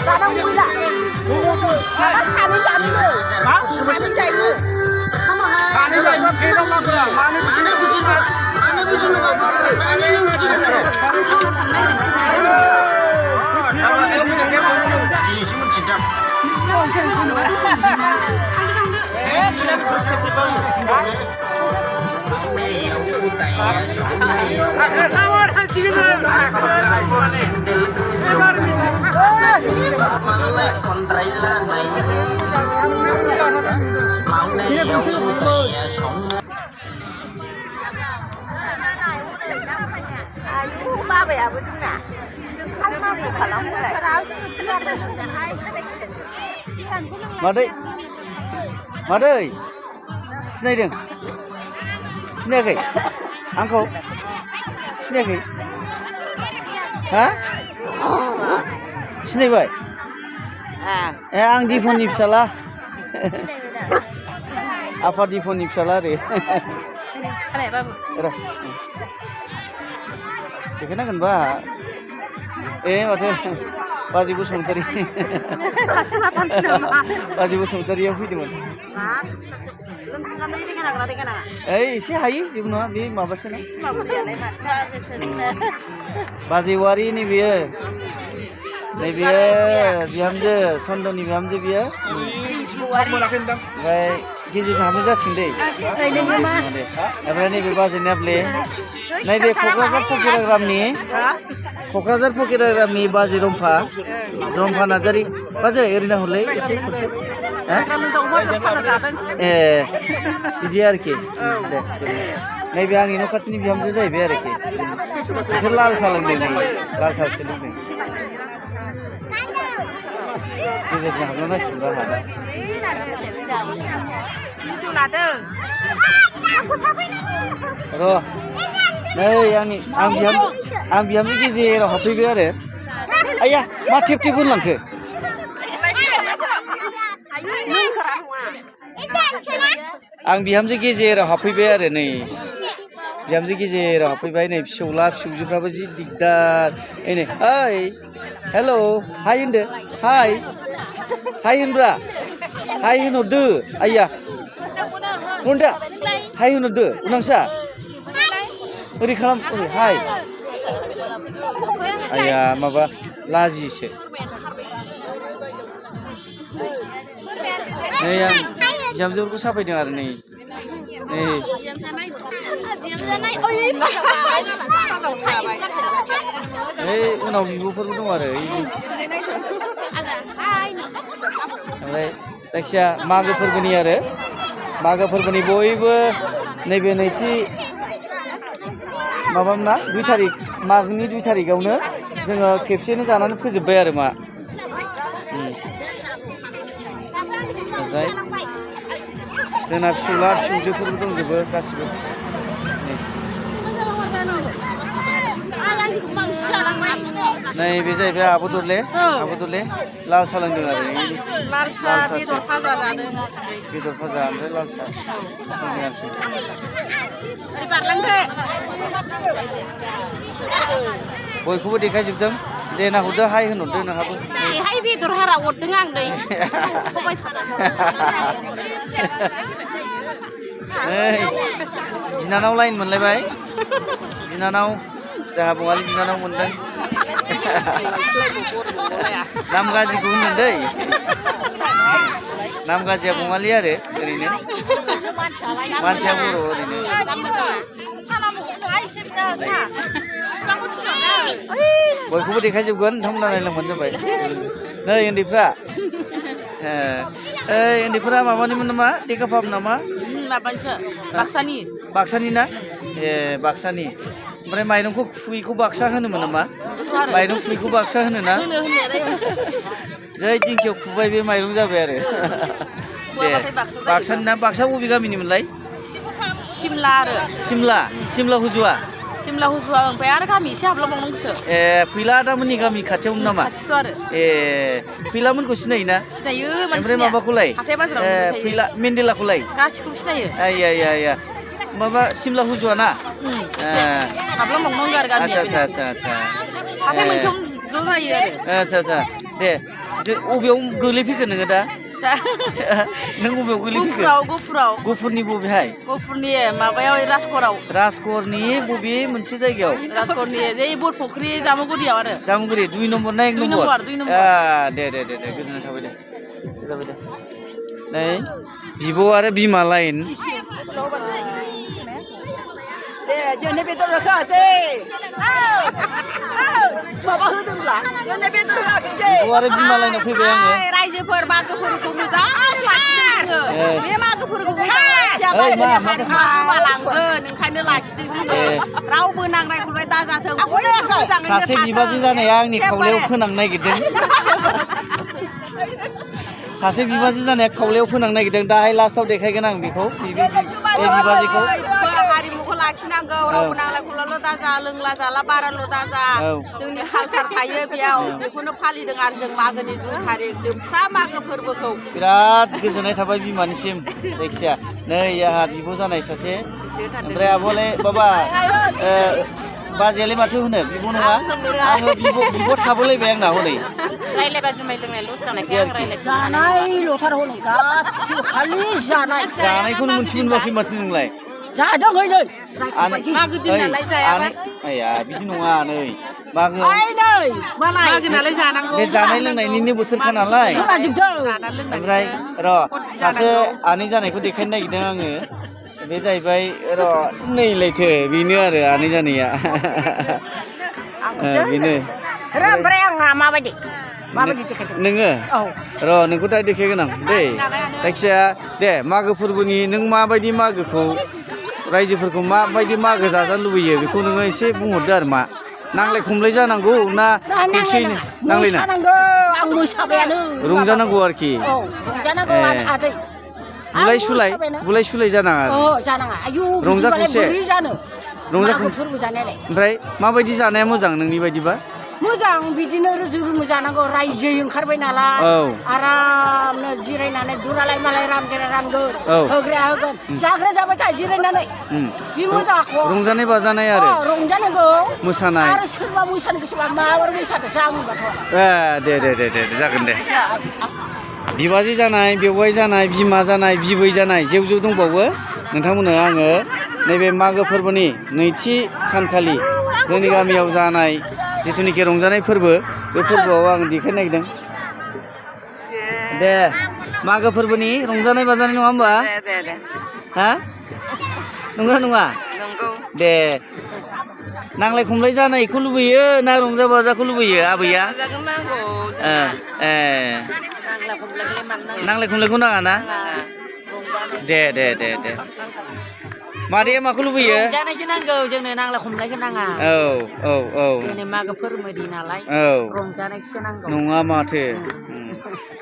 Bà đang vui lại. Bà đã khả đến chạy nữa. Khả đến chạy nữa. Khả đến chạy mất khi không làm được. Mà nó cứ chịu mà. Nó cứ chịu mà. Ba về à với chúng nè, chúng ta sẽ khả năng này. Mà đây, xin đây đừng, xin đây kì, ăn không, xin đây kì, hả? Xin đây vậy, ăn đi phone nipsala, apa di phone nipsala re? Kenapa kan bah? Macam Baji Bosumtari. Baji Bosumtari yang video mana? Si hai, ibu nak ni mabas ni. Baji Wari ni biar, ni biar biamje, sondo ni biamje biar. Baik, gizi kami dah sendiri. Apa ni berbahasa ni apa? Naik dek Kokrazar Pokira ni Baji Rompa Nazari Baja Erina Hule Idiar ke Naik biang ini kat ni biang je biar ke Selal salang ni lal sal selung ni Ini dah nak sudah ada Roh Nei yang ni ang biam ni gizi roh happy biar eh ayah mati pun lang ke ang biam je gizi roh happy biar eh ni biam je gizi roh happy biar ni shoulak shouju berapa sih digdar ini hai hello hai inde hai Indra hai Hinudu ayah Bunda hai Hinudu unangsa Uri kalam uri hai ayah maba laji se nih yang jam ku sampai dengar nih unau ibu perlu dengar ini Leksya maga perbeni ada maga perbeni boy nebe neci Mabamna 2 tarik magni 2 tarikआवनो जोङो खेबसेनो जानानै फोजोबबाय आरो मा ओमफ्राय जोंना फिसौला फिसौजोफोरबो दंजोबो गासिबो नै बे जाहैबाय आब' दरले लाल सा लोंदों आरो लाल सा बेदर भाजा जादों बेदर भाजा ओमफ्राय लाल सा बयखौबो देखायजोबदों दे ना हरदो हाय होनहरदो नोंहाबो हाय बेदर हारा हरदों आं नै बिनानाव लाइन मोनलायबाय बिनानाव जाहा बङालि बिनानाव मोनदों नाम गाज्रिखौ होनदों दै नाम गाज्रिया बङालि आरो ओरैनो मानसिया बर' ओरैनो बयखौबो देखायजोबगोन नोंथांमोना नायलांबानो जाबाय नै उन्दैफ्रा माबानिमोन नामा टेकापाप नामा माबानिसो बाक्सानि ना बाक्सानि ओमफ्राय माइरंखौ खुयैखौ बाक्सा होनोमोन नामा माइरं खुयैखौ बाक्सा होनो ना जै दिंखियाव खुबाय बे माइरं जाबाय आरो दे बाक्सानि ना बाक्सा बबे गामिनिमोनलाय सिमला हुजुआ सिमला हुजुआ ओमफ्राय आरो गामि एसे हाबलांबावनांगौसो ए फैला आदामोननि गामि खाथियावनो नामा खाथिथ' आरो ए फैलामोनखौ सिनायोना सिनायो ओमफ्राय माबाखौलाय हाथाय बाजाराव फैला मेन्देलाखौलाय गासिखौबो सिनायो आया माबा सिमला हुजुआ ना हाबलांबावनांगौ आरो गामिया आच्छा हाथाय मोनसेयावनो ज' जायो आरो आच्छा दे अबेयाव गोलैफैखो नोङो दा नों बबेयाव गोलैफैखो गफुरनि बबेहाय गफुरनि माबायाव राजकरनि बबे मोनसे जायगायाव राजकरनि जे बरफुख्रि जामुगुरियाव आरो जामुगुरि 2 नम्बर ना 1 नम्बर दे गोजोननाय थाबाय दे नै बिब' आरो बिमा लाइन दे जोंनि बेदर होआखै माबा होदोंब्ला जोंनि बेदर होआखै बिब' आरो बिमा लाइनाव फैबाय आङो रायजोफोर मागोफोरखौ मोजां लाखिदों बे मागोफोरखौ गोमालांगोन ओंखायनो लाखिदों जोङो रावबो नांलाय खमलाय दाजाथों सासे बिबाजै जानाया आंनि खावलायाव फोनांनो नागिरदों सासे बिबाजै जानाया खावलायाव फोनांनो नागिरदों दाहाय लास्टाव देखायगोन आं बेखौ बिबाजैखौ हारिमुखौ लाखिनांगौ रावबो नांलाय खमलायल' दाजा लोंला जाला बाराल' दाजा जोंनि कालसार थायो बेयाव बेखौनो फालिदों आरो जों मागोनि 2 थारिख जोबथा मागो फोरबोखौ बिराद गोजोननाय थाबाय बिमानिसिम जायखिया नै आंहा बिब' जानाय सासे ओमफ्राय आब'लाय बाबा बाजैयालाय माथो होनो बिब' नङा आङो बिब' थाबोलायबाय आंना हनै रायलायबा जुमाय लोंनायल' जानायल'थार हनै गासिबो खालि जानायखौनो मोनसे मोनबाखै माथो नोंलाय जादों हैनै मागो दिन नालाय जायाबा आया बिदि नङा नै मागो नालाय जानांगौ बे जानाय लोंनायनिनो बोथोरखा नालाय ओमफ्राय र' सासे आनै जानायखौ देखायनो नागिरदों आङो बे जाहैबाय र' नै लायथो बेनो आरो आनै जानाया बेनो ओमफ्राय आंहा माबायदि देखायदों नोङो र' नोंखौ दा देखायगोन आं दे जायखिजाया दे मागो फोरबोनि नों माबायदि मागोखौ रायजोफोरखौ माबायदि मागो जाजानो लुबैयो बेखौ नोङो एसे बुंहरदो आरो मा नांलाय खमलाय जानांगौ ना खौसेयैनो नांलायना आं मोसाबायानो रंजानांगौ आरोखि बुलाय सुलाय जानाङा रंजा खौसे ओमफ्राय माबायदि जानाया मोजां नोंनि बायदिबा मोजां बिदिनो रुजु जानांगौ रायजो ओंखारबाय नालाय आरामनो जिरायनानै दुरालाय मालाय रानगोन होग्राया होगोन जाग्रा जाबाय था जिरायनानै बे मोजां रंजानाय बाजानाय आरो रंजानांगौ मोसानाय आरो सोरबा मोसानो गोसोबा माबार मोसादोंसो आं दे जागोन दे बिबाजै जानाय बेवाइ जानाय बिमा जानाय बिबै जानाय जेव दंबावो नोंथांमोननो आङो नैबे मागो फोरबोनि नैथि सानखालि जोंनि गामियाव जानाय जिथुनिखि रंजानाय फोरबो बे फोरबोआव आं देखायनो नागिरदों दे मागो फोरबोनि रंजानाय बाजानाय नङा होमबा हा नंगौ नङा दे नांलाय खमलाय जानायखौ लुबैयो ना रंजा बाजाखौ लुबैयो आबैया नांलाय खमलायखौ नाङा ना दे मादैया माखौ लुबैयो रंजानायसो नांगौ जोंनो नांलाय खमलायखौ नाङा जोंनि मागो फोरबोनि नालाय रंजानायसो नांगौ नङा माथो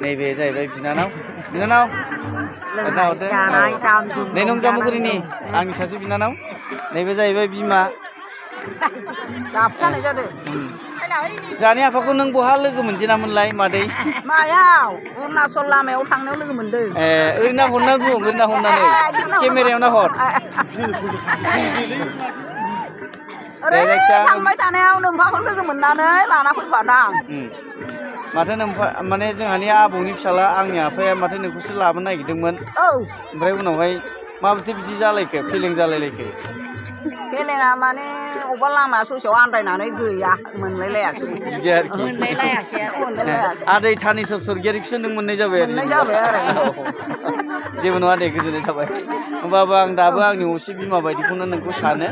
नैबे जाहैबाय बिनानाव नै नं जामुगुरिनि आंनि सासे बिनानाव नैबे जाहैबाय बिमा जानि आफाखौ नों बहा लोगो मोनजेनामोनलाय मादै मायाव अरुणाचल लामायाव थांनायाव लोगो मोनदों ओरैनो हरना बुं ओरैनो हरनानै केमेरायाव नाहर ओरै थांबाय थानायाव नोम्फाखौ लोगो मोननानै लाना फैफादां माथो माने जोंहानि आबौनि फिसाला आंनि आफाया माथो नोंखौसो लाबोनो नागिरदोंमोन ओमफ्राय उनावहाय माबायदि बिदि जालायखो फेलें जालायलायखो फेलेङा माने अबेबा लामा ससेयाव आन्दायनानै गैया मोनलायलायाखिसै आदै थानेस्वर स्वर्गियारिखौसो नों मोननाय जाबाय आरो जेबो नङा दे गोजोननाय थाबाय होमबाबो आं दाबो आंनि असे बिमा बायदिखौनो नोंखौ सानो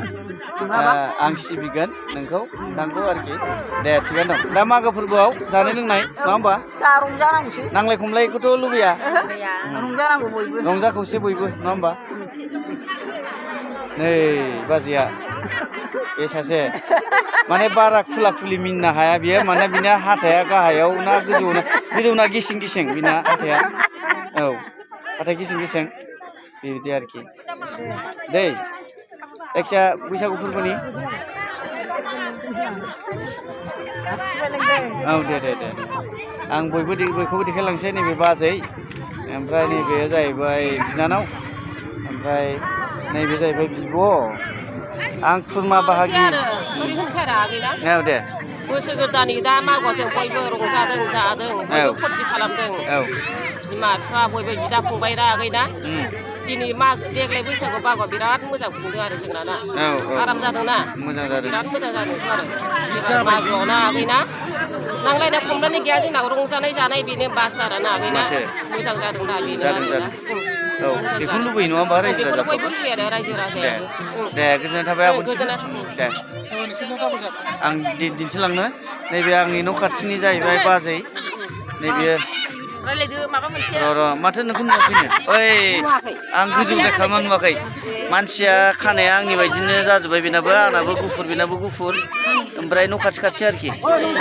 आं सिबिगोन नोंखौ आरोखि दे थिगानो दं दा मागो फोरबोआव जानाय लोंनाय नङा होमबा रंजानांगौसो नांलाय खमलायखौथ' लुबैया रंजानांगौ बयबो रंजा खौसे बयबो नङा होमबा नै बाजैया बे सासे माने बारा खुला खुलि मिनिनो हाया बियो माने बिना हाथाया गाहायाव ना गोजौ ना गिसिं बिना हाथाया हाथाय गिसिं बेबायदि आरोखि दै जायखिया बैसागु फोरबोनि औ दे आं बयखौबो देखायलांसै नैबे बाजै ओमफ्राय नैबे जाहैबाय बिनानाव ओमफ्राय नैबे जाहैबाय बिब' आं खुरमा बाहागि औ दे बोसोर गोदाननि दा मागोआव जों बयबो रंजादों जादों बयबो फुरथि खालामदों बिमा बिफा बयबो बिदा फंबाय रागैना दिनै देग्लाय बैसागु मागोआव बिराद मोजां खुंदों आरो जोंना ना आराम जादोंना मोजां जादों बिराद मोजां जादों आरो मागोआव ना आगैना नांलायनाय खमलायनाय गैया जोंनाव रंजानाय जानाय बेनो बास आरो ना आगैना मोजां जादों दा बेनो औ बेखौनो लुबैयो नङा होमबा रायजो राजाफ्रा बयबो लुबैयो आरो रायजो राजाया दे गोजोननाय थाबाय आब'निसिम दे आं दिन्थिलांनो नैबे आंनि न' खाथिनि जाहैबाय बाजै नैबे र' माथो नोंखौ नुवाखैनो ओइ आं गोजौद्राय खालामना नुवाखै मानसिया खानाया आंनि बायदिनो जाजोब्बाय बेनाबो आंनाबो गुफुर बेनाबो गुफुर ओमफ्राय न' खाथि आरोखि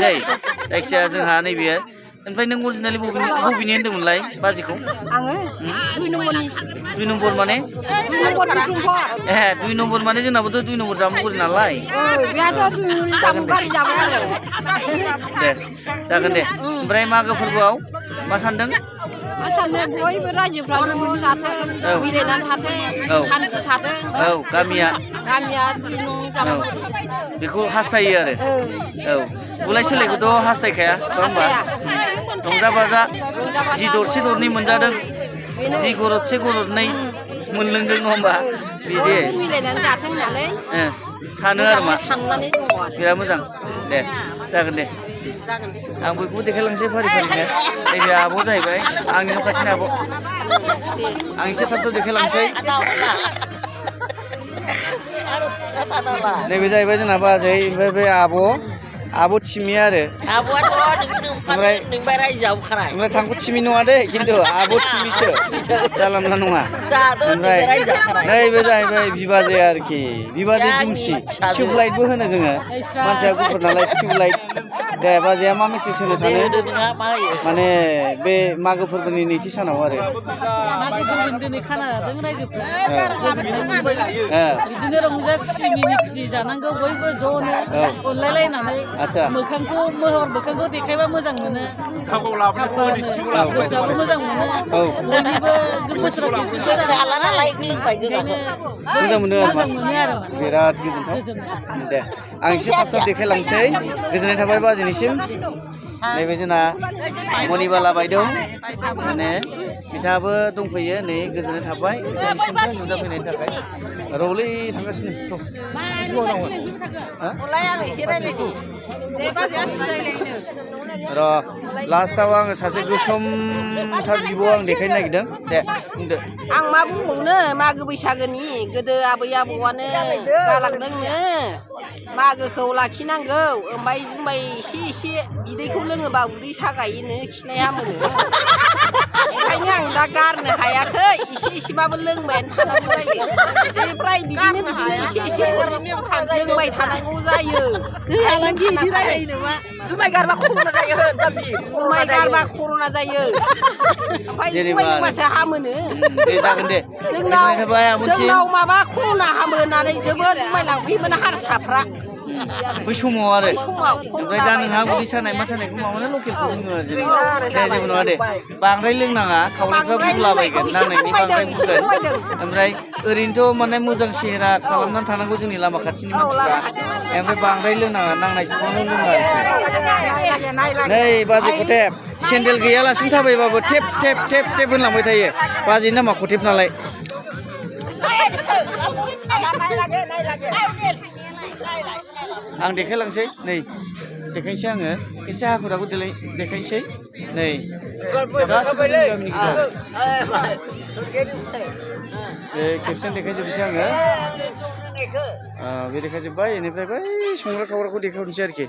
दै जायखिजाया जोंहा नैबे ओमफ्राय नों अरिजिनेलि बबेनि होन्दोंमोनलाय बाजैखौ आङो 2 नम्बरनि 2 नम्बर माने 2 नम्बर ए 2 नम्बर माने जोंनाबोथ' 2 नम्बर जामुगुरि नालाय बेहाथ' जामुगारि जाबाय आरो दे जागोन दे ओमफ्राय मागो फोरबोआव मा सानदों मा सानदों बयबो रायजोफ्रा ज' जाथों मिलायनानै थाथों सान्थि थाथों औ गामिया बेखौ हास्थायो आरो औ बुलाय सोलायखौथ' हास्थायखाया नङा होमबा रंजा बाजा जि दरसे दरनै मोनजादों जि गरदसे गरदनै मोनलोंदों नङा होमबा बिदि मिलायनानै जाथों होननानै सानो आरो मा साननानै दङ बिराद मोजां दे जागोन दे आं बयखौबो देखायलांसै फारि फारिनो नैबे आब' जाहैबाय आंनि न' खाथिनि आब' आं एसे थाब देखायलांसै नैबे जाहैबाय जोंना बाजै ओमफ्राय बे आब' थिमि आरो ओमफ्राय थांखु थिमि नङा दे खिन्थु आब' थिमिसो जानला मोनला नङा ओमफ्राय नैबे जाहैबाय बिबाजै आरोखि बिबाजै दुमसि टिउबलाइटबो होनो जोङो मानसिया गुफुर नालाय टिउबलाइट दे बाजैया मा मेसेज होनो सानो माने बे मागो फोरबोनि नैथि सानाव आरो मागो फोरबोनि दिनै खाना जादों रायजोफ्रा गोजोननाय मोनबाय बिदिनो रंजा खुसि मिनि खुसि जानांगौ बयबो ज'नो अनलायलायनानै मोखांखौ देखायबा मोजां मोनो गोसोआबो मोजां मोनो बयनिबो बोसोराव खेबसेसो मोजां मोनो आरो बिराद गोजोनथाव दे आं एसे थाब देखायलांसै गोजोननाय थाबाय बाजैनिसिम नैबे जोंना मनिबाला बायदों माने बिथाङाबो दंफैयो नै गोजोननाय थाबाय बिथांनिसिमबो नुजाफैनायनि थाखाय रौलै थांगासिनो र' लास्टाव आङो सासे गोसोमथार बिब' आं देखायनो नागिरदों दे बुंदो आं मा बुंबावनो मागो बैसागोनि गोदो आबै आबौआनो गालांदोंनो मागोखौ लाखिनांगौ ओमफ्राय एसे बिदैखौ लोङोबा उदै सागायोनो खिनाया मोनो ओंखायनो आं दा गारनो हायाखै एसेबाबो लोंबायानो थानांगौ जायो बेनिफ्राय बिदिनो एसे लोंबाय थानांगौ जायो जुमाय गारबा कर'ना जायो जुमाय गारबा कर'ना जायो ओमफ्राय जुमाय लोंबासो हामोनो जोंनाव माबा कर'ना हामो होननानै जोबोद जुमाय लांफैयोमोन हारसाफ्रा बै समाव आरो ओमफ्राय दा नोंहा उदै सानाय मा सानायखौ माबानो लकेलखौ बुङो आरो जेबो नङा दे बांद्राय लोंनाङा खावलाफ्रा बुंलाबायगोन नांनायनि बांद्राय बुंगोन ओमफ्राय ओरैनोथ' माने मोजां सेहेरा खालामनानै थानांगौ जोंनि लामा खाथिनि मानसिफ्रा ओमफ्राय बांद्राय लोंनाङा नांनायसिमावनो लोङो आरो नै बाजै खथेब सेन्देल गैयालासिनो थाबायबाबो टेप टेप टेप टेप होनलांबाय थायो बाजैनि नामा खथेब नालाय आं देखायलांसै नै देखायनोसै आङो एसे हाखुराखौ देखायनोसै नै गासिबो गामिनि बे खेबसेनो देखायजोबनोसै आङो बे देखायजोब्बाय बेनिफ्राय बै संग्रा खावग्राखौ देखायहरनोसै आरोखि